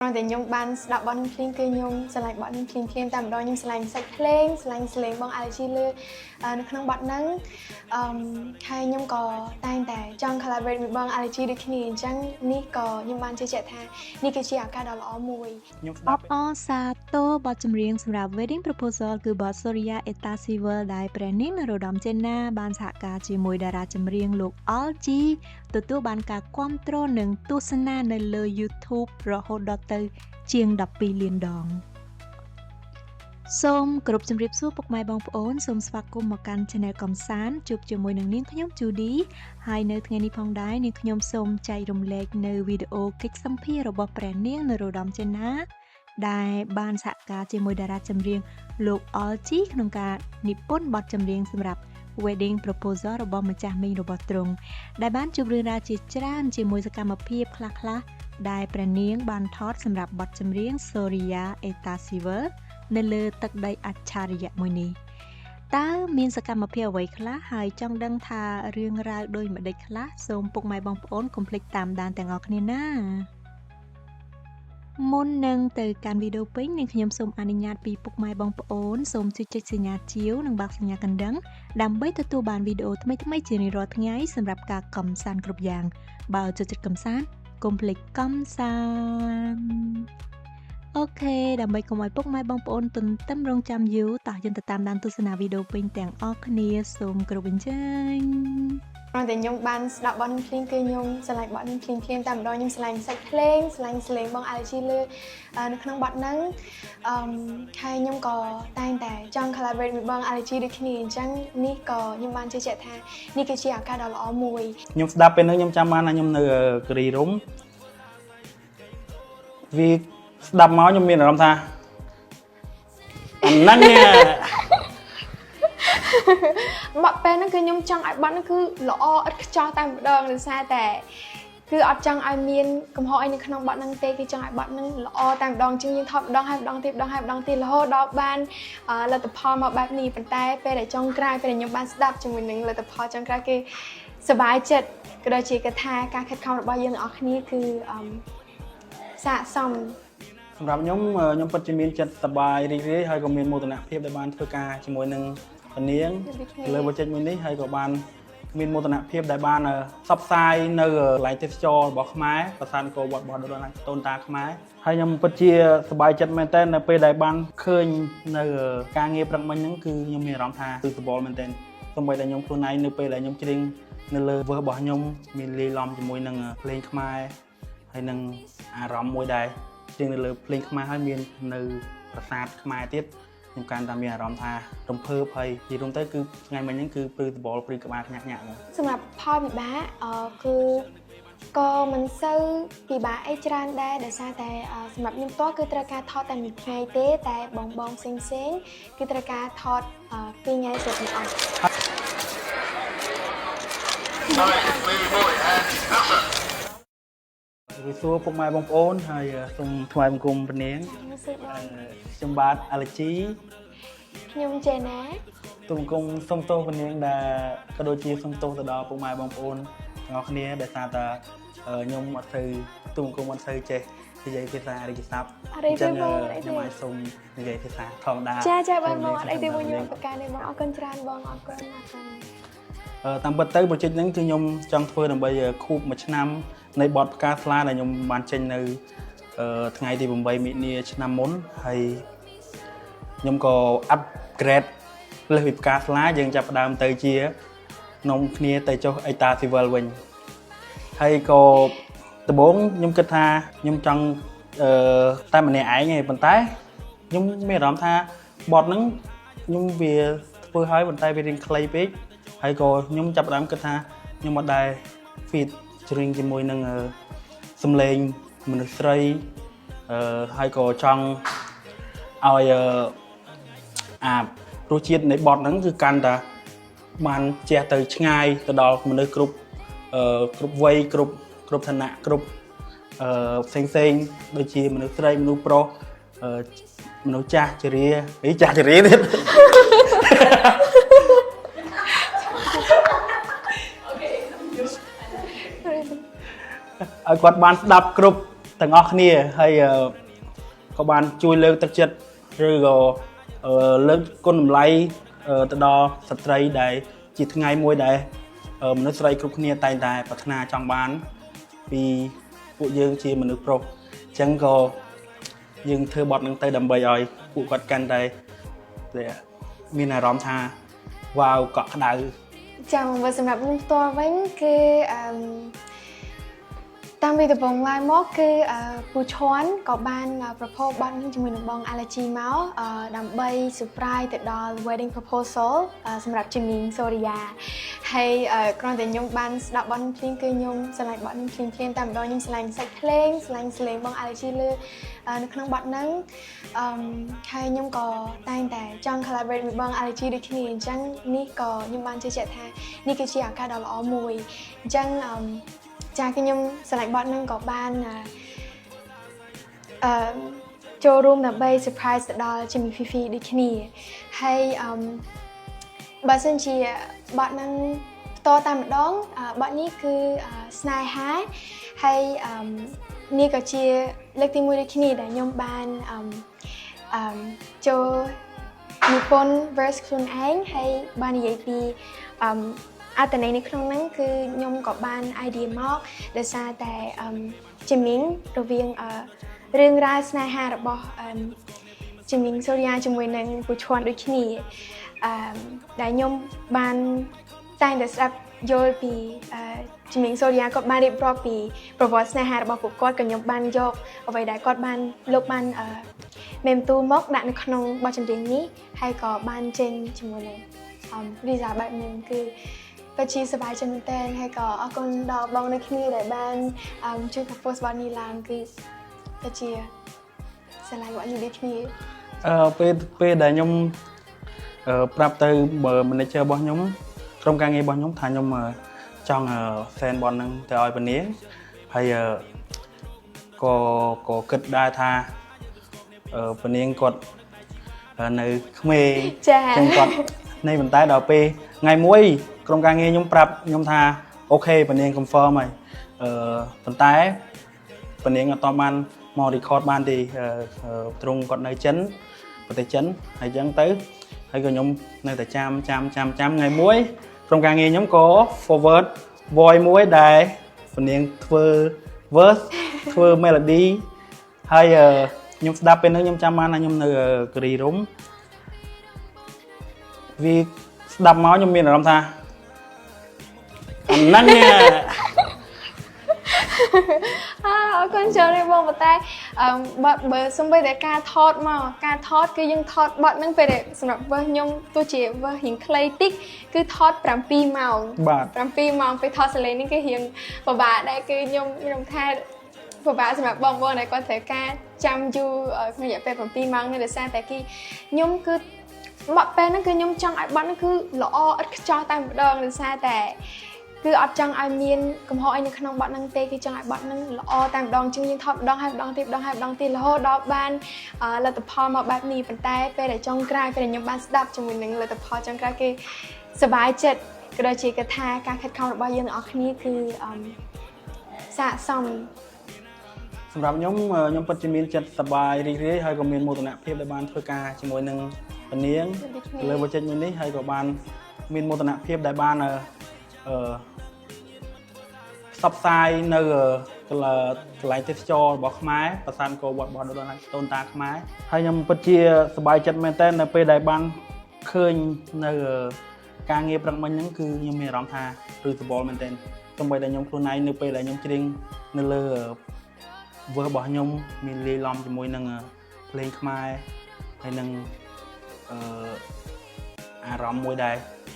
គ្រាន់តែខ្ញុំបានស្ដាប់បទនេះភ្លាមគឺខ្ញុំស្រឡាញ់បទនេះភ្លាមភ្លាមតែម្ដងខ្ញុំស្រឡាញ់សាច់ភ្លេងស្រឡាញ់សំឡេងបង Allergy លើនៅក្នុងបទហ្នឹងអឺហើយខ្ញុំក៏តែងតែចង់ collaborate មួយបង Allergy ដូចគ្នាអញ្ចឹងនេះក៏ខ្ញុំបានជឿជាក់ថានេះគឺជាឱកាសដ៏ល្អមួយ ខ្ញុំស្ដាប់ អបអរសាទរបទចម្រៀងសម្រាប់ Wedding Proposal គឺបទ Soria Eta Civil ដែលព្រះនាងនរោត្តមចេនណាបានសហការជាមួយតារាចម្រៀងលោក Alji ទទួលបានការគាំទ្រនិងទស្សនានៅលើ YouTube រហូតដល់ទៅជាង12លានដងសូមគោរពជម្រាបសួរពុកម៉ែបងប្អូនសូមស្វាគមន៍មកកាន់ Channel កំសាន្តជួបជាមួយនឹងនាងខ្ញុំ Judy ហើយនៅថ្ងៃនេះផងដែរនាងខ្ញុំសូមចែករំលែកនៅវីដេអូកិច្ចសម្ភាសន៍របស់ព្រះនាងនរោត្តមចេនណាដែលបានសហការជាមួយតារាចម្រៀងលោក Alji ក្នុងការនិពន្ធបទចម្រៀងសម្រាប់ Wedding Proposal របស់ម្ចាស់មីងរបស់ទ្រង់ដែលបានជួបរឿងរ៉ាវជាច្រើនជាមួយសកម្មភាពខ្លះៗដែលព្រះនាងបានថតសម្រាប់បទចម្រៀង Soria Eta Civil នៅលើទឹកដីអច្ឆរិយៈមួយនេះតើមានសកម្មភាពអ្វីខ្លះហើយចង់ដឹងថារឿងរ៉ាវដូចម្ដេចខ្លះសូមពុកម៉ែបងប្អូនកុំភ្លេចតាមដានទាំងអស់គ្នាណាមុននឹងទៅកាន់វីដេអូពេញនាងខ្ញុំសូមអនុញ្ញាតពីពុកម៉ែបងប្អូនសូមជួយចុចសញ្ញាជាវនិងបើកសញ្ញាកណ្ដឹងដើម្បីទទួលបានវីដេអូថ្មីៗជារៀងរាល់ថ្ងៃសម្រាប់ការកំសាន្តគ្រប់យ៉ាងបើចូលចិត្តកំសាន្តកុំភ្លេចកំសាន្ត OK ដើម្បីកុំឲ្យពុកម៉ែបងប្អូនទន្ទឹមរង់ចាំយូរតោះយើងទៅតាមដានទស្សនាវីដេអូពេញទាំងអស់គ្នាសូមគោរពអញ្ជើញ គ្រាន់តែខ្ញុំបានស្ដាប់បទនេះភ្លាមគឺខ្ញុំស្រឡាញ់បទនេះភ្លាមភ្លាមតែម្ដងខ្ញុំស្រឡាញ់សាច់ភ្លេងស្រឡាញ់សំឡេងបង Allergy លើនៅក្នុងបទហ្នឹងអឺហើយខ្ញុំក៏តែងតែចង់ collaborate មួយបង Allergy ដូចគ្នាអញ្ចឹងនេះក៏ខ្ញុំបានជឿជាក់ថានេះគឺជាឱកាសដ៏ល្អមួយ ខ្ញុំស្ដាប់ពេលហ្នឹងខ្ញុំចាំបានថាខ្ញុំនៅគិរីរម្យវាស្ដាប់មកខ្ញុំមានអារម្មណ៍ថាអាហ្នឹងនេះ បទពេលហ្នឹងគឺខ្ញុំចង់ឲ្យបទហ្នឹងគឺល្អឥតខ្ចោះតែម្ដងដោយសារតែគឺអត់ចង់ឲ្យមានកំហុសអីនៅក្នុងបទហ្នឹងទេគឺចង់ឲ្យបទហ្នឹងល្អតែម្ដងជាងយើងថតម្ដងហើយម្ដងទៀតម្ដងហើយម្ដងទៀតរហូតដល់បានលទ្ធផលមកបែបនេះប៉ុន្តែពេលដែលចុងក្រោយពេលដែលខ្ញុំបានស្ដាប់ជាមួយនឹងលទ្ធផលចុងក្រោយគឺសប្បាយចិត្តក៏ដូចជាកថាការខិតខំរបស់យើងទាំងអស់គ្នាគឺអឺស័ក្តិសម សម្រាប់ខ្ញុំខ្ញុំពិតជាមានចិត្តសប្បាយរីករាយហើយក៏មានមោទនភាពដែលបានធ្វើការជាមួយនឹងពនាង ដូចគ្នា លើ project មួយនេះហើយក៏បានមានមោទនភាពដែលបានផ្សព្វផ្សាយនៅកន្លែងទេសចររបស់ខ្មែរប្រាសាទអង្គរវត្តរបស់ដូនតាតូនតាខ្មែរហើយខ្ញុំពិតជាសប្បាយចិត្តមែនទែននៅពេលដែលបានឃើញនៅការងារព្រឹកមិញហ្នឹងគឺខ្ញុំមានអារម្មណ៍ថាគឺសប្បុរមែនទែនសូម្បីតែខ្ញុំខ្លួនឯងនៅពេលដែលខ្ញុំច្រៀងនៅលើ verse របស់ខ្ញុំមានលាយឡំជាមួយនឹងភ្លេងខ្មែរហើយនឹងអារម្មណ៍មួយដែរច្រៀងនៅលើភ្លេងខ្មែរហើយមាននៅប្រាសាទខ្មែរទៀតខ្ញុំកាន់តែមានអារម្មណ៍ថារំភើបហើយនិយាយរួមទៅគឺថ្ងៃមិញហ្នឹងគឺព្រឺសបល់ព្រឺក្បាលញាក់ញាក់ហ្មង សម្រាប់ផលវិបាកគឺក៏មិនសូវពិបាកអីច្រើនដែរដោយសារតែសម្រាប់ខ្ញុំផ្ទាល់គឺត្រូវការថតតែមួយថ្ងៃទេតែបងបងផ្សេងផ្សេងៗគឺត្រូវការថតពីរថ្ងៃស្រាប់ទាំងអស់ ជំរាបសួរពុកម៉ែបងប្អូនហើយសូមថ្វាយបង្គំព្រះនាង ខ្ញុំសួរបង ខ្ញុំបាទ Allergy ខ្ញុំចេណា ទូបង្គំសូមទោសព្រះនាងដែលក៏ដូចជាសូមទោសទៅដល់ពុកម៉ែបងប្អូនទាំងអស់គ្នាដែលសារតែខ្ញុំអត់សូវទូបង្គំអត់សូវចេះនិយាយភាសារាជស័ព្ទ អត់អីទេបងអត់អីទេ ខ្ញុំអាចសូមនិយាយភាសាធម្មតា ចាចាបងបងអត់អីទេបងខ្ញុំប្រកាសនេះបងអរគុណច្រើនបងអរគុណអរគុណ តាមពិតទៅ project ហ្នឹងគឺខ្ញុំចង់ធ្វើដើម្បីខួបមួយឆ្នាំនៃបទផ្កាស្លាដែលខ្ញុំបានចេញនៅថ្ងៃទី8មិនិនាឆ្នាំមុនហើយខ្ញុំក៏ upgrade លើសពីផ្កាស្លាយើងចាប់ផ្ដើមទៅជានំគ្នាទៅចុះអេតាស៊ីវិលវិញហើយក៏ដំបូងខ្ញុំគិតថាខ្ញុំចង់អឺតែម្នាក់ឯងឯងប៉ុន្តែខ្ញុំមានអារម្មណ៍ថាបទហ្នឹងខ្ញុំវាធ្វើហើយប៉ុន្តែវារៀងខ្លីពេកហើយក៏ខ្ញុំចាប់ផ្ដើមគិតថាខ្ញុំអត់ដែល feat ច្រៀងជាមួយនឹងសំឡេងមនុស្សស្រីហើយក៏ចង់ឲ្យអារសជាតិនៃបទហ្នឹងគឺកាន់តែបានជះទៅឆ្ងាយទៅដល់មនុស្សគ្រប់គ្រប់វ័យគ្រប់គ្រប់ឋានៈគ្រប់ផ្សេងផ្សេងៗដូចជាមនុស្សស្រីមនុស្សប្រុសមនុស្សចាស់ជរាអីចាស់ជរាទៀត ឲ្យគាត់បានស្ដាប់គ្រប់ ទាំងអស់គ្នាហើយក៏បានជួយលើកទឹកចិត្តឬក៏លើកគុណតម្លៃទៅដល់ស្ត្រីដែលជាថ្ងៃមួយដែលមនុស្សស្រីគ្រប់គ្នាតែងតែប្រាថ្នាចង់បានពីពួកយើងជាមនុស្សប្រុសអញ្ចឹងក៏យើងធ្វើបទហ្នឹងទៅដើម្បីឲ្យពួកគាត់កាន់តែមានអារម្មណ៍ថាវ៉ាវកក់ក្ដៅ ចាំបើសម្រាប់ខ្ញុំផ្ទាល់វិញគឺអឺតាមពីដំបូងឡើយមកគឺពូឈួនក៏បាន propose បទនេះជាមួយនឹងបង Allergy មកដើម្បី surprise ទៅដល់ wedding proposal សម្រាប់ជំនាញសូរិយាហើយគ្រាន់តែខ្ញុំបានស្ដាប់បទនេះភ្លាមគឺខ្ញុំស្រឡាញ់បទនេះភ្លាមភ្លាមតែម្ដងខ្ញុំស្រឡាញ់សាច់ភ្លេងស្រឡាញ់សំឡេងបង Allergy លើនៅក្នុងបទហ្នឹងអឺហើយខ្ញុំក៏តែងតែចង់ collaborate មួយបង Allergy ដូចគ្នាអញ្ចឹងនេះក៏ខ្ញុំបានជឿជាក់ថានេះគឺជាឱកាសដ៏ល្អមួយអញ្ចឹងអឺចាខ្ញុំស្រឡាញ់បទហ្នឹងក៏បានអឺចូលរួមដើម្បី surprise ទៅដល់ Jimmy Fifi ដូចគ្នាហើយអឺបើសិនជាបទហ្នឹងផ្ទាល់តែម្ដងបទនេះគឺស្នេហាហើយអឺនេះក៏ជាលើកទី1ដូចគ្នាដែលខ្ញុំបានអឺអឺចូលនិពន្ធ verse ខ្លួនឯងហើយបាននិយាយពីអឺអត្ថន័យនៅក្នុងហ្នឹងគឺខ្ញុំក៏បាន idea មកដោយសារតែអឺជំនាញរវាងរឿងរ៉ាវស្នេហារបស់អឺជំនាញសូរិយាជាមួយនឹងពូឈួនដូចគ្នាអឺដែលខ្ញុំបានតែងតែស្ដាប់យល់ពីជំនាញសូរិយាគាត់បានរៀបរាប់ពីប្រវត្តិស្នេហារបស់ពួកគាត់ក៏ខ្ញុំបានយកអ្វីដែលគាត់បានលោកបានអឺមេមទូមកដាក់នៅក្នុងបទចម្រៀងនេះហើយក៏បានចេញជាមួយនឹងអឺ result បែបនេះគឺពិតជាសប្បាយចិត្តមែនទែនហើយក៏អរគុណដល់បងនៅគ្នាដែលបានជួយ propose បទនេះឡើងគឺពិតជាស្រឡាញ់បទនេះដូចគ្នា ពេលដែលខ្ញុំប្រាប់ទៅ manager របស់ខ្ញុំក្រុមការងាររបស់ខ្ញុំថាខ្ញុំចង់ send បទហ្នឹងទៅឲ្យពនាងហើយក៏គិតដែរថាពនាងគាត់នៅក្មេង ចា ចឹងគាត់នេះប៉ុន្តែដល់ពេលថ្ងៃមួយក្រុមការងារខ្ញុំប្រាប់ខ្ញុំថា OK ពនាង confirm ហើយប៉ុន្តែពនាងអត់តបានមក record បានទេទ្រង់គាត់នៅចិនប្រទេសចិនហើយចឹងទៅហើយក៏ខ្ញុំនៅតែចាំចាំចាំចាំថ្ងៃមួយក្រុមការងារខ្ញុំក៏ forward voice មួយដែលពនាងធ្វើ verse ធ្វើ melody ហើយខ្ញុំស្ដាប់ពេលហ្នឹងខ្ញុំចាំបានថាខ្ញុំនៅគិរីរម្យវាស្ដាប់មកខ្ញុំមានអារម្មណ៍ថាអាហ្នឹងនេះ អើអរគុណច្រើនទេបងប៉ុន្តែអឺបើបើសំបីតែការថតមកការថតគឺយើងថតបទហ្នឹងពេលដែលសម្រាប់ verse ខ្ញុំទោះជា verse រៀងខ្លីតិចគឺថត7ម៉ោង បាទ 7ម៉ោងពេលថតសំឡេងនេះគឺរៀងពិបាកដែរគឺខ្ញុំខ្ញុំថាពិបាកសម្រាប់បងប្អូនដែលគាត់ត្រូវការចាំយូរក្នុងរយៈពេល7ម៉ោងនេះដោយសារតែគេខ្ញុំគឺបទពេលហ្នឹងគឺខ្ញុំចង់ឲ្យបទហ្នឹងគឺល្អឥតខ្ចោះតែម្ដងដោយសារតែគឺអត់ចង់ឲ្យមានកំហុសអីនៅក្នុងបទហ្នឹងទេគឺចង់ឲ្យបទហ្នឹងល្អតែម្ដងជាងយើងថតម្ដងហើយម្ដងទៀតម្ដងហើយម្ដងទៀតរហូតដល់បានលទ្ធផលមកបែបនេះប៉ុន្តែពេលដែលចុងក្រោយពេលដែលខ្ញុំបានស្ដាប់ជាមួយនឹងលទ្ធផលចុងក្រោយគេសប្បាយចិត្តក៏ដូចជាកថាការខិតខំរបស់យើងទាំងអស់គ្នាគឺអឺស័ក្តិសម សម្រាប់ខ្ញុំខ្ញុំពិតជាមានចិត្តសប្បាយរីករាយហើយក៏មានមោទនភាពដែលបានធ្វើការជាមួយនឹងពនាង ដូចគ្នា លើ project មួយនេះហើយក៏បានមានមោទនភាពដែលបានអឺអឺផ្សព្វផ្សាយនៅកន្លែងទេសចររបស់ខ្មែរប្រាសាទអង្គរវត្តរបស់ដូនតាដូនតាខ្មែរហើយខ្ញុំពិតជាសប្បាយចិត្តមែនទែននៅពេលដែលបានឃើញនៅការងារព្រឹកមិញហ្នឹងគឺខ្ញុំមានអារម្មណ៍ថាព្រឺសម្បុរមែនទែនសូម្បីតែខ្ញុំខ្លួនឯងនៅពេលដែលខ្ញុំច្រៀងនៅលើ verse របស់ខ្ញុំមានលាយឡំជាមួយនឹងភ្លេងខ្មែរហើយនឹងអឺអារម្មណ៍មួយដែរ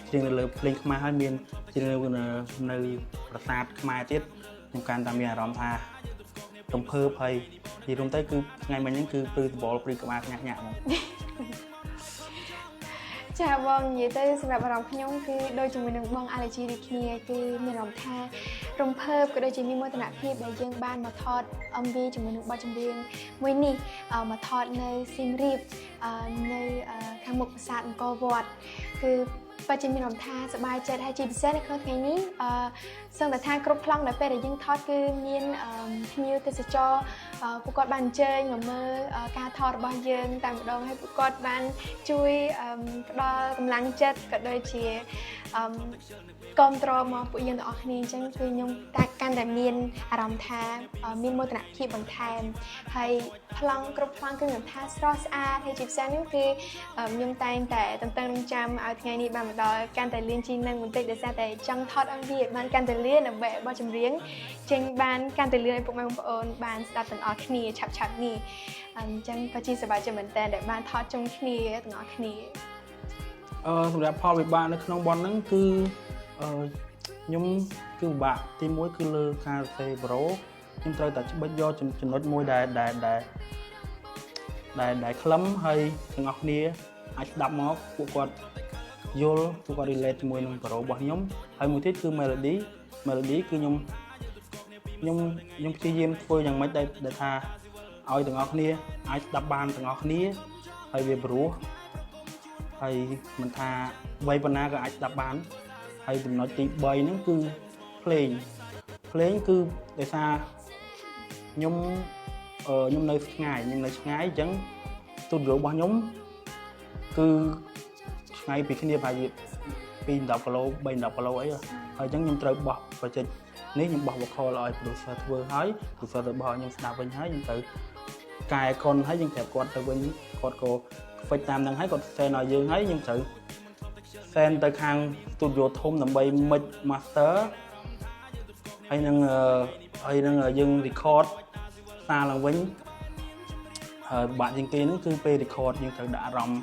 ច្រៀងនៅលើភ្លេងខ្មែរហើយមានច្រៀងនៅនៅប្រាសាទខ្មែរទៀតខ្ញុំកាន់តែមានអារម្មណ៍ថារំភើបហើយនិយាយរួមទៅគឺថ្ងៃមិញហ្នឹងគឺព្រឺសម្បុរព្រឺក្បាលញាក់ញាក់ហ្មង ចាបងនិយាយទៅសម្រាប់អារម្មណ៍ខ្ញុំគឺដូចជាមួយនឹងបង Allergy ដូចគ្នាគឺមានអារម្មណ៍ថារំភើបក៏ដូចជាមានមោទនភាពដែលយើងបានមកថត MV ជាមួយនឹងបទចម្រៀងមួយនេះមកថតនៅសៀមរាបនៅខាងមុខប្រាសាទអង្គរវត្តគឺពិតជាមានអារម្មណ៍ថាសប្បាយចិត្តហើយជាពិសេសនៅក្នុងថ្ងៃនេះសឹងតែថាគ្រប់ប្លង់ដែលពេលដែលយើងថតគឺមានភ្ញៀវទេសចរ ពួកគាត់បានអញ្ជើញមកមើលការថតរបស់យើងតែម្ដងហើយពួកគាត់បានជួយផ្ដល់កម្លាំងចិត្តក៏ដូចជាគ្រប់គ្រងមកពួកយើងទាំងអស់គ្នាអញ្ចឹងគឺខ្ញុំតែកាន់តែមានអារម្មណ៍ថាមានមោទនភាពបន្ថែមហើយប្លង់គ្រប់ប្លង់គឺខ្ញុំថាស្រស់ស្អាតហើយជាពិសេសនោះគឺខ្ញុំតែងតែតន្ទឹងរង់ចាំឲ្យថ្ងៃនេះបានមកដល់កាន់តែលឿនជាងនឹងបន្តិចដោយសារតែចង់ថត MV ឲ្យបានកាន់តែលឿនដើម្បីឲ្យបទចម្រៀងចេញបានកាន់តែលឿនឲ្យពុកម៉ែបងប្អូនបានស្ដាប់ទាំងអស់គ្នាឆាប់ៗនេះអញ្ចឹងក៏ជាសប្បាយចិត្តមែនតើដែលបានថតជុំគ្នាទាំងអស់គ្នា សម្រាប់ផលវិបាកនៅក្នុងបទហ្នឹងគឺខ្ញុំគឺពិបាកទីមួយគឺលើការសរសេរប្រូខ្ញុំត្រូវតែច្បិចយកចំណុចមួយដែលដែលដែលដែលដែលខ្លឹមហើយទាំងអស់គ្នាអាចស្ដាប់មកពួកគាត់យល់ពួកគាត់ relate ជាមួយនឹងប្រូរបស់ខ្ញុំហើយមួយទៀតគឺ melody melody គឺខ្ញុំព្យាយាមធ្វើយ៉ាងម៉េចដែលដែលថាឲ្យទាំងអស់គ្នាអាចស្ដាប់បានទាំងអស់គ្នាហើយវាព្រោះ ហើយមិនថាវ័យប៉ុណ្ណាក៏អាចស្ដាប់បានហើយចំណុចទី3ហ្នឹងគឺភ្លេងភ្លេងគឺដោយសារខ្ញុំខ្ញុំនៅឆ្ងាយខ្ញុំនៅឆ្ងាយអញ្ចឹង studio របស់ខ្ញុំគឺឆ្ងាយពីគ្នាប្រហែលជា2 10គីឡូ3 10គីឡូអីហើយអញ្ចឹងខ្ញុំត្រូវបោះ project នេះខ្ញុំបោះ vocal ឲ្យ producer ធ្វើហើយ producer ទៅបោះឲ្យខ្ញុំស្ដាប់វិញហើយខ្ញុំត្រូវកែកុនហើយយើងប្រាប់គាត់ទៅវិញគាត់ក៏ fix តាមហ្នឹងហើយគាត់ send ឲ្យយើងហើយខ្ញុំត្រូវ send ទៅខាង studio ធំដើម្បី mix master ហើយនឹងយើង record សារឡើងវិញហើយបាក់ជាងគេហ្នឹងគឺពេល record យើងត្រូវដាក់អារម្មណ៍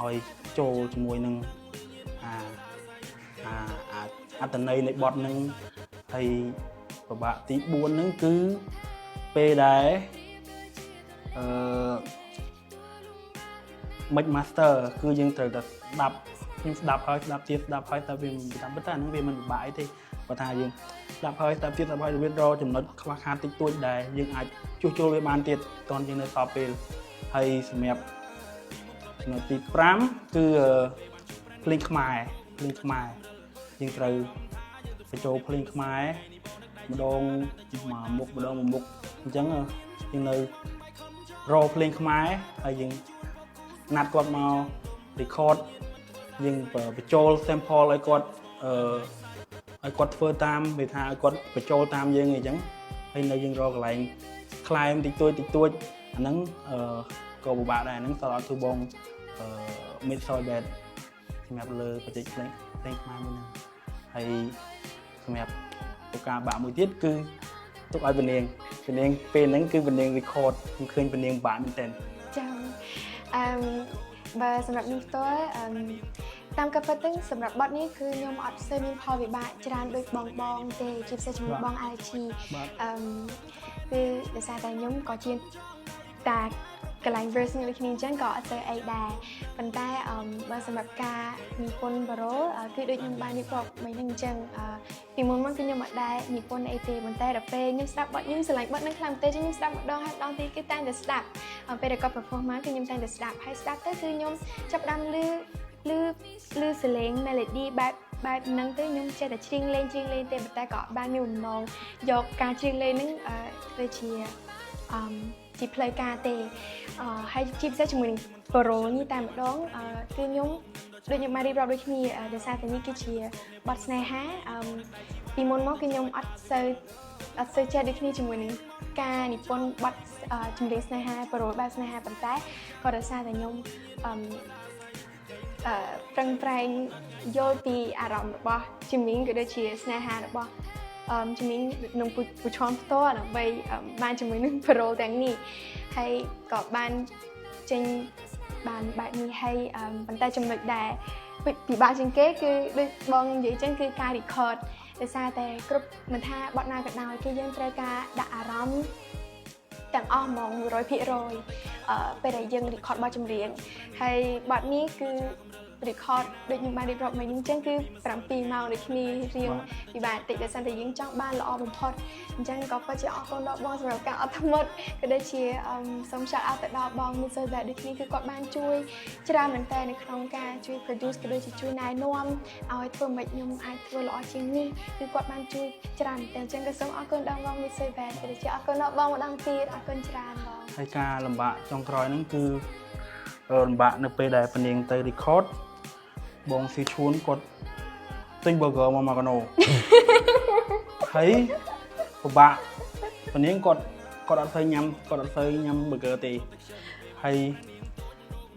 ឲ្យចូលជាមួយនឹងអាអាអាអត្តន័យនៃបទហ្នឹងហើយពិបាកទី4ហ្នឹងគឺពេលដែលអឺ mix master គឺយើងត្រូវតែស្ដាប់ខ្ញុំស្ដាប់ហើយស្ដាប់ទៀតស្ដាប់ហើយតែវាតាមពិតតែអាហ្នឹងវាមិនពិបាកអីទេបើថាយើងស្ដាប់ហើយស្ដាប់ទៀតស្ដាប់ហើយវារកចំណុចខ្វះខាតតិចតួចដែលយើងអាចជួសជុលវាបានទៀតតន់យើងនៅសល់ពេលហើយសម្រាប់ចំណុចទី5គឺភ្លេងខ្មែរភ្លេងខ្មែរយើងត្រូវបញ្ចូលភ្លេងខ្មែរម្ដងមួយមុខម្ដងមួយមុខអញ្ចឹងយើងនៅរកភ្លេងខ្មែរហើយយើង ណាត់គាត់មក record យើងបញ្ចូល sample ឲ្យគាត់ឲ្យគាត់ធ្វើតាមវាថាឲ្យគាត់បញ្ចូលតាមយើងអីចឹងហើយនៅយើងរកកន្លែងខ្លែមតិចតួចតិចតួចអាហ្នឹងក៏ពិបាកដែរអាហ្នឹងសល់អត់ធ្វើបងmid soy bed សម្រាប់លើproject ភ្លេងភ្លេងខ្មែរមួយហ្នឹងហើយសម្រាប់ឱកាសបាក់មួយទៀតគឺទុកឲ្យពនាងពនាងពេលហ្នឹងគឺពនាង record ខ្ញុំឃើញពនាងបាក់មែនទែន ចាអឺបើសម្រាប់ខ្ញុំផ្ទាល់តាមការពិតទៅសម្រាប់បទនេះគឺខ្ញុំអត់សូវមានផលវិបាកច្រើនដូចបងបងទេជាពិសេសជាមួយបង LG បាទ គឺដោយសារតែខ្ញុំក៏ជាតាកន្លែង verse នេះដូចគ្នាអញ្ចឹងក៏អត់សូវអីដែរប៉ុន្តែបើសម្រាប់ការនិពន្ធប៉ារ៉ូលគឺដូចខ្ញុំបានរៀបរាប់មិញហ្នឹងអញ្ចឹងពីមុនមកគឺខ្ញុំអត់ដែលនិពន្ធអីទេប៉ុន្តែដល់ពេលខ្ញុំស្ដាប់បទខ្ញុំស្រឡាញ់បទហ្នឹងខ្លាំងមែនទេអញ្ចឹងខ្ញុំស្ដាប់ម្ដងហើយម្ដងទៀតគឺតែងតែស្ដាប់ពេលដែលគាត់ perform មកគឺខ្ញុំតែងតែស្ដាប់ហើយស្ដាប់ទៅគឺខ្ញុំចាប់ផ្ដើមឮឮឮសំឡេង melody បែបបែបហ្នឹងទៅខ្ញុំចេះតែច្រៀងលេងច្រៀងលេងទេប៉ុន្តែក៏អត់បានមានបំណងយកការច្រៀងលេងហ្នឹងធ្វើជាជាផ្លូវការទេហើយជាពិសេសជាមួយនឹងប៉ារ៉ូលនេះតែម្ដងគឺខ្ញុំដូចខ្ញុំបានរៀបរាប់ដូចគ្នាដោយសារតែនេះគឺជាបទស្នេហាពីមុនមកគឺខ្ញុំអត់សូវចេះដូចគ្នាជាមួយនឹងការនិពន្ធបទចម្រៀងស្នេហាប៉ារ៉ូលបែបស្នេហាប៉ុន្តែក៏ដោយសារតែខ្ញុំប្រឹងប្រែងយល់ពីអារម្មណ៍របស់ជំនាញក៏ដូចជាស្នេហារបស់ជំនាញនឹងពូឈំផ្ទាល់ដើម្បីបានជាមួយនឹងប៉ារ៉ូលទាំងនេះហើយក៏បានចេញបានបែបនេះហើយប៉ុន្តែចំណុចដែលពិបាកជាងគេគឺដូចបងនិយាយចឹងគឺការ record ដោយសារតែគ្រប់មិនថាបទណាក៏ដោយគឺយើងត្រូវការដាក់អារម្មណ៍ទាំងអស់ហ្មង100%ពេលដែលយើង record បទចម្រៀងហើយបទនេះគឺ record ដូចខ្ញុំបានរៀបរាប់មិញហ្នឹងអញ្ចឹងគឺ7ម៉ោងដូចគ្នារៀងពិបាកតិចដោយសារតែយើងចង់បានល្អបំផុតអញ្ចឹងក៏ពិតជាអរគុណដល់បងសម្រាប់ការអត់ធ្មត់ក៏ដូចជាសូម shout out ទៅដល់បង Mr. ដែលដូចគ្នាគឺគាត់បានជួយច្រើនមែនតើនៅក្នុងការជួយ produce ក៏ដូចជាជួយណែនាំឲ្យធ្វើម៉េចខ្ញុំអាចធ្វើល្អជាងនេះគឺគាត់បានជួយច្រើនមែនតើអញ្ចឹងក៏សូមអរគុណដល់បង Mr. Bad ក៏ដូចជាអរគុណដល់បងម្ដងទៀតអរគុណច្រើនបង ហើយការលំបាកចុងក្រោយហ្នឹងគឺលំបាកនៅពេលដែលពនាងទៅ record បងស៊ីឈួនគាត់ទិញ burger មកមកកណូ ហើយពិបាកពនាងគាត់គាត់អត់សូវញ៉ាំគាត់អត់សូវញ៉ាំ burger ទេហើយ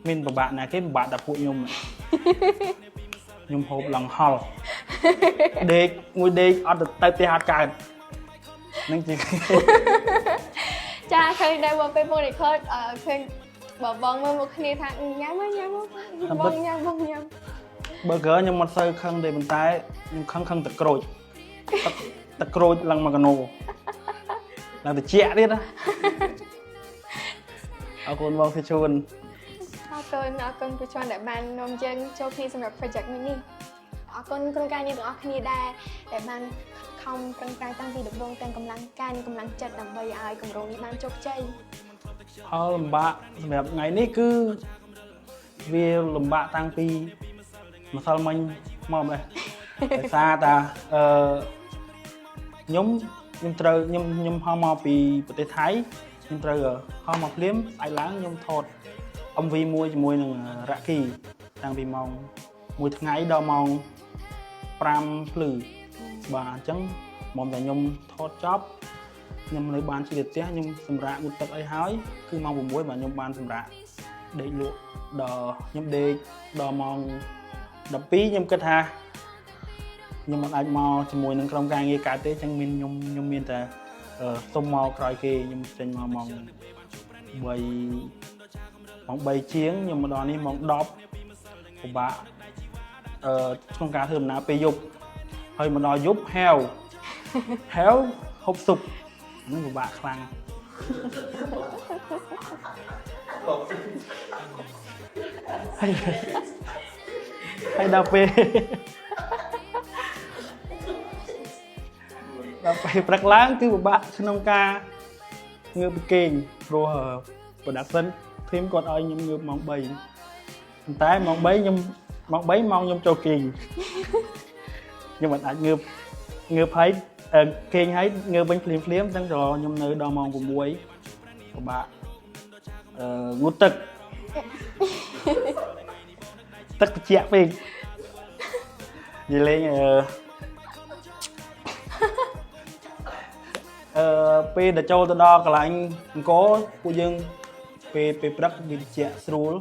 មានពិបាកណាគេពិបាកតែពួកខ្ញុំ ខ្ញុំហូបឡើងហល់ដេកមួយដេកអត់ទៅផ្ទះអត់កើតហ្នឹងជា ចាឃើញដែរបងពេលមក record ឃើញបងបងមើលមកគ្នាថាញ៉ាំមកញ៉ាំមកបងញ៉ាំបងញ៉ាំ burger ខ្ញុំអត់សូវខឹងទេប៉ុន្តែខ្ញុំខឹងខឹងទឹកក្រូចទឹកទឹកក្រូចឡើងមកកណូឡើងត្រជាក់ទៀតណាអរគុណបងធីឈួន អរគុណអរគុណពូជន់ដែលបាននាំយើងចូលគ្នាសម្រាប់ project មួយនេះអរគុណក្រុមការងារទាំងអស់គ្នាដែរដែលបានខំប្រឹងប្រែងតាំងពីដំបូងទាំងកម្លាំងកាយនិងកម្លាំងចិត្តដើម្បីឲ្យគម្រោងនេះបានជោគជ័យ ផលលំបាកសម្រាប់ថ្ងៃនេះគឺវាលំបាកតាំងពីម្សិលមិញមកម្លេះដោយសារតាអឺខ្ញុំខ្ញុំត្រូវខ្ញុំខ្ញុំហោះមកពីប្រទេសថៃខ្ញុំត្រូវហោះមកភ្លាមស្អែកឡើងខ្ញុំថត MV មួយជាមួយនឹងរ៉ាគីតាំងពីម៉ោង1ថ្ងៃដល់ម៉ោង5ភ្លឺបាទអញ្ចឹងមុំតែខ្ញុំថតចប់ខ្ញុំនៅបានជិះទៅផ្ទះខ្ញុំសម្រាកងូតទឹកអីហើយគឺម៉ោង6បាទខ្ញុំបានសម្រាកដេកលក់ដល់ខ្ញុំដេកដល់ម៉ោង12ខ្ញុំគិតថាខ្ញុំមិនអាចមកជាមួយនឹងក្រុមការងារកើតទេអញ្ចឹងមានខ្ញុំខ្ញុំមានតែសុំមកក្រោយគេខ្ញុំចេញមកម៉ោង3ម៉ោង3ជាងខ្ញុំមកដល់នេះម៉ោង10ពិបាកក្នុងការធ្វើដំណើរពេលយប់ហើយមកដល់យប់ហែវហែវហូបស៊ុបហ្នឹងពិបាកខ្លាំងហើយហើយដល់ពេលព្រឹកឡើងគឺពិបាកក្នុងការងើបពីគេងព្រោះ production team គាត់ឲ្យខ្ញុំងើបម៉ោង3ប៉ុន្តែម៉ោង3ខ្ញុំម៉ោង3ម៉ោងខ្ញុំចូលគេងខ្ញុំមិនអាចងើបងើបហើយគេងហើយងើបវិញភ្លាមភ្លាមអញ្ចឹងចូលខ្ញុំនៅដល់ម៉ោង6ពិបាកងូតទឹកទឹកត្រជាក់ពេកនិយាយលេងអឺពេលដែលចូលទៅដល់កន្លែងអង្គរពួកយើងពេលពេលព្រឹកវាត្រជាក់ស្រួល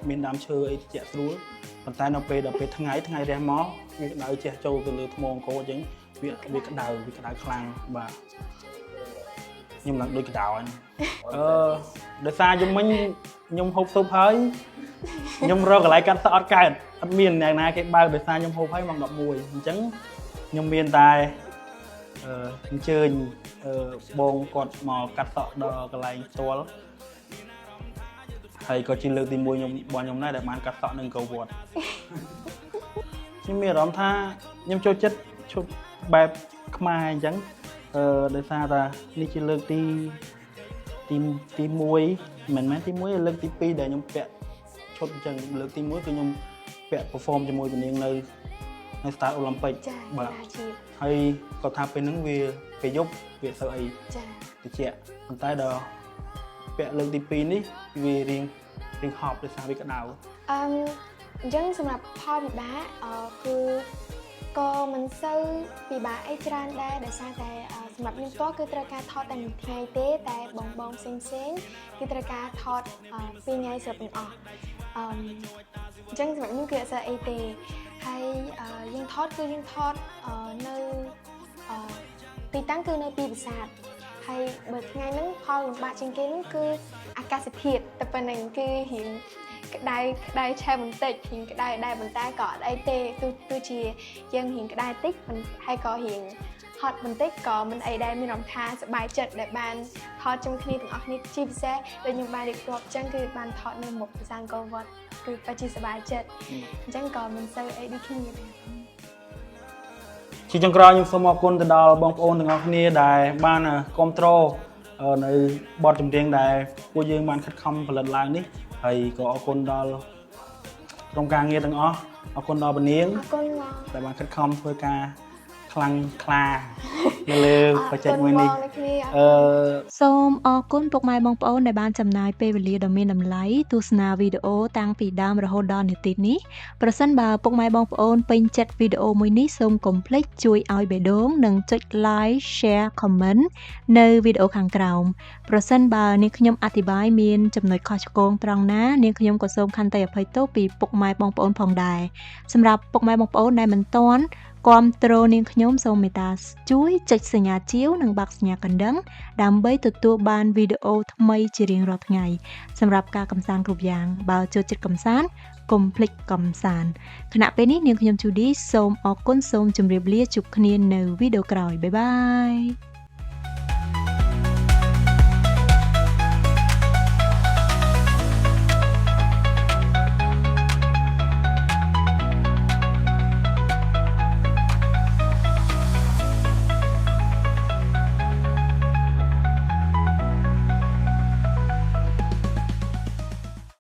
មានដើមឈើអីត្រជាក់ស្រួលប៉ុន្តែនៅពេលដល់ពេលថ្ងៃថ្ងៃរះមកវាក្តៅជះចូលទៅលើថ្មអង្គរអញ្ចឹងវាវាក្តៅវាក្តៅខ្លាំងបាទខ្ញុំឡើងដូចក្តៅហ្នឹងអឺដោយសារយំមិញខ្ញុំហូបស៊ុបហើយខ្ញុំរកកន្លែងកាត់សក់អត់កើតអត់មានអ្នកណាគេបើកដោយសារខ្ញុំហូបហើយម៉ោង11អញ្ចឹងខ្ញុំមានតែអញ្ជើញបងគាត់មកកាត់សក់ដល់កន្លែងផ្ទាល់ហើយក៏ជាលើកទី1ខ្ញុំបងខ្ញុំដែរដែលបានកាត់សក់នៅអង្គរវត្តខ្ញុំមានអារម្មណ៍ថាខ្ញុំចូលចិត្តឈុតបែបខ្មែរអញ្ចឹងដោយសារតានេះជាលើកទីទីទី1មិនមែនទី1ទេលើកទី2ដែលខ្ញុំពាក់ឈុតអញ្ចឹងលើកទី1គឺខ្ញុំពាក់ perform ជាមួយពនាងនៅនៅ Star Olympic ចា បាទ ចាជា ហើយគាត់ថាពេលហ្នឹងវាពេលយប់វាអត់សូវអី ចា ត្រជាក់ប៉ុន្តែដល់ពាក់លើកទី2នេះវារៀងរៀងហប់ដោយសារវាក្តៅ អឺអញ្ចឹងសម្រាប់ផលវិបាកគឺក៏មិនសូវពិបាកអីច្រើនដែរដោយសារតែសម្រាប់ខ្ញុំផ្ទាល់គឺត្រូវការថតតែមួយថ្ងៃទេតែបងបងផ្សេងផ្សេងៗគឺត្រូវការថតពីរថ្ងៃស្រាប់ទាំងអស់អញ្ចឹងសម្រាប់ខ្ញុំគឺអត់សូវអីទេហើយយើងថតគឺយើងថតនៅអឺទីតាំងគឺនៅពីប្រាសាទហើយបើថ្ងៃហ្នឹងផលលំបាកជាងគេហ្នឹងគឺអាកាសធាតុតែប៉ុណ្្នឹងគឺរៀងក្តៅក្តៅឆេះបន្តិចរៀងក្តៅដែរប៉ុន្តែក៏អត់អីទេទោះទោះជាយើងរៀងក្តៅតិចប៉ុន្តែហើយក៏រៀង ហត់បន្តិចក៏មិនអីដែរមានអារម្មណ៍ថាសប្បាយចិត្តដែលបានថតជុំគ្នាទាំងអស់គ្នាជាពិសេសដែលខ្ញុំបានរៀបរាប់ចឹងគឺបានថតនៅមុខប្រាសាទអង្គរវត្តគឺពិតជាសប្បាយចិត្តអញ្ចឹងក៏មិនសូវអីដូចគ្នាដែរ ជាចុងក្រោយខ្ញុំសូមអរគុណទៅដល់បងប្អូនទាំងអស់គ្នាដែលបានគ្រប់គ្រងនៅបទចម្រៀងដែលពួកយើងបានខិតខំផលិតឡើងនេះហើយក៏អរគុណដល់ក្រុមការងារទាំងអស់អរគុណដល់ពនាង អរគុណបង ដែលបានខិតខំធ្វើការខ្លាំងក្លានៅលើ project មួយនេះ អរគុណបងដូចគ្នា អឺ សូមអរគុណពុកម៉ែបងប្អូនដែលបានចំណាយពេលវេលាដ៏មានតម្លៃទស្សនាវីដេអូតាំងពីដើមរហូតដល់នាទីនេះប្រសិនបើពុកម៉ែបងប្អូនពេញចិត្តវីដេអូមួយនេះសូមកុំភ្លេចជួយឲ្យបេះដូងនិងចុច Like Share Comment នៅវីដេអូខាងក្រោមប្រសិនបើនាងខ្ញុំអធិប្បាយមានចំណុចខុសឆ្គងត្រង់ណានាងខ្ញុំក៏សូមខន្តីអភ័យទោសពីពុកម៉ែបងប្អូនផងដែរសម្រាប់ពុកម៉ែបងប្អូនដែលមិនទាន់គាំទ្រនាងខ្ញុំសូមមេត្តាជួយចុចសញ្ញាជាវនិងបើកសញ្ញាកណ្ដឹង ដើម្បីទទួលបានវីដេអូថ្មីជារៀងរាល់ថ្ងៃសម្រាប់ការកម្សាន្តគ្រប់យ៉ាងបើចូលចិត្តកម្សាន្តកុំភ្លេចកម្សាន្តខណៈពេលនេះនាងខ្ញុំជូឌីសូមអរគុណសូមជម្រាបលាជួបគ្នានៅវីដេអូក្រោយបាយបាយ។